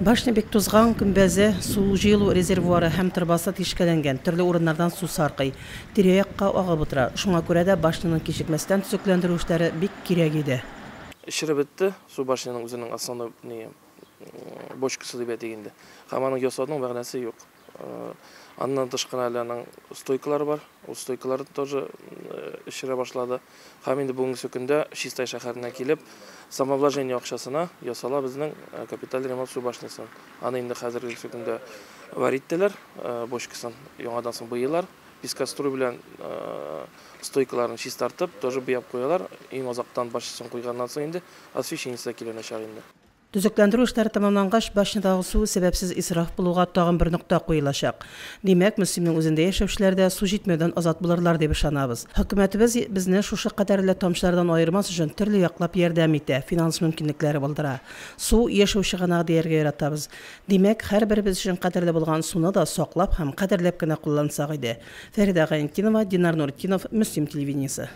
Башня бик тузган, көмбәзе, су җыелу резервуары һәм торбасы тишкәләнгән, төрле урыннардан су саркый. Тирә-якка агып утыра. Шуңа күрә дә башняның кичекмәстән төзекләндерү эшләре бик кирәк иде. Череп бетте су башняның үзенең основной ни бочкасы дип әйтик инде. Һәм аның ясауның мәгънәсе юк. Аннан тыш кына әле аның стойкалары бар. Ул стойкалар тоже эчерә башлады. Һәм инде бүгенге көндә Чистай шәһәренә килеп, самовложение акчасына ясала безнең капиталь ремонт су башнясын. Аны инде хәзерге көндә варить итәләр, бочкасын яңадан соң буйыйлар. Пескоструй белән стойкаларын чистартып, тоже буяп куялар. Иң азактан башнясын куйганнан соң инде освещение киленәчәк инде. Төзекләндерү эшләре тәмамлангач, башнядагы су сәбәпсез исраф булуга тагын бер нокта куелачак. Димәк, Мөслимнең үзендә яшәүчеләр дә су җитмәүдән азат булырлар дип ышанабыз. Хөкүмәтебез безне шушы кадәрле тамчылардан аермас өчен төрле яклап ярдәм итә, финанс мөмкинлекләре булдыра. Су яшәү чыганагы дияргә яратабыз. Димәк, һәрберебез өчен кадерле булган суны да саклап һәм кадерләп кенә куллансак иде. Фәридә Гайнетдинова, Динар Нуртдинов, Мөслим телевидениесе.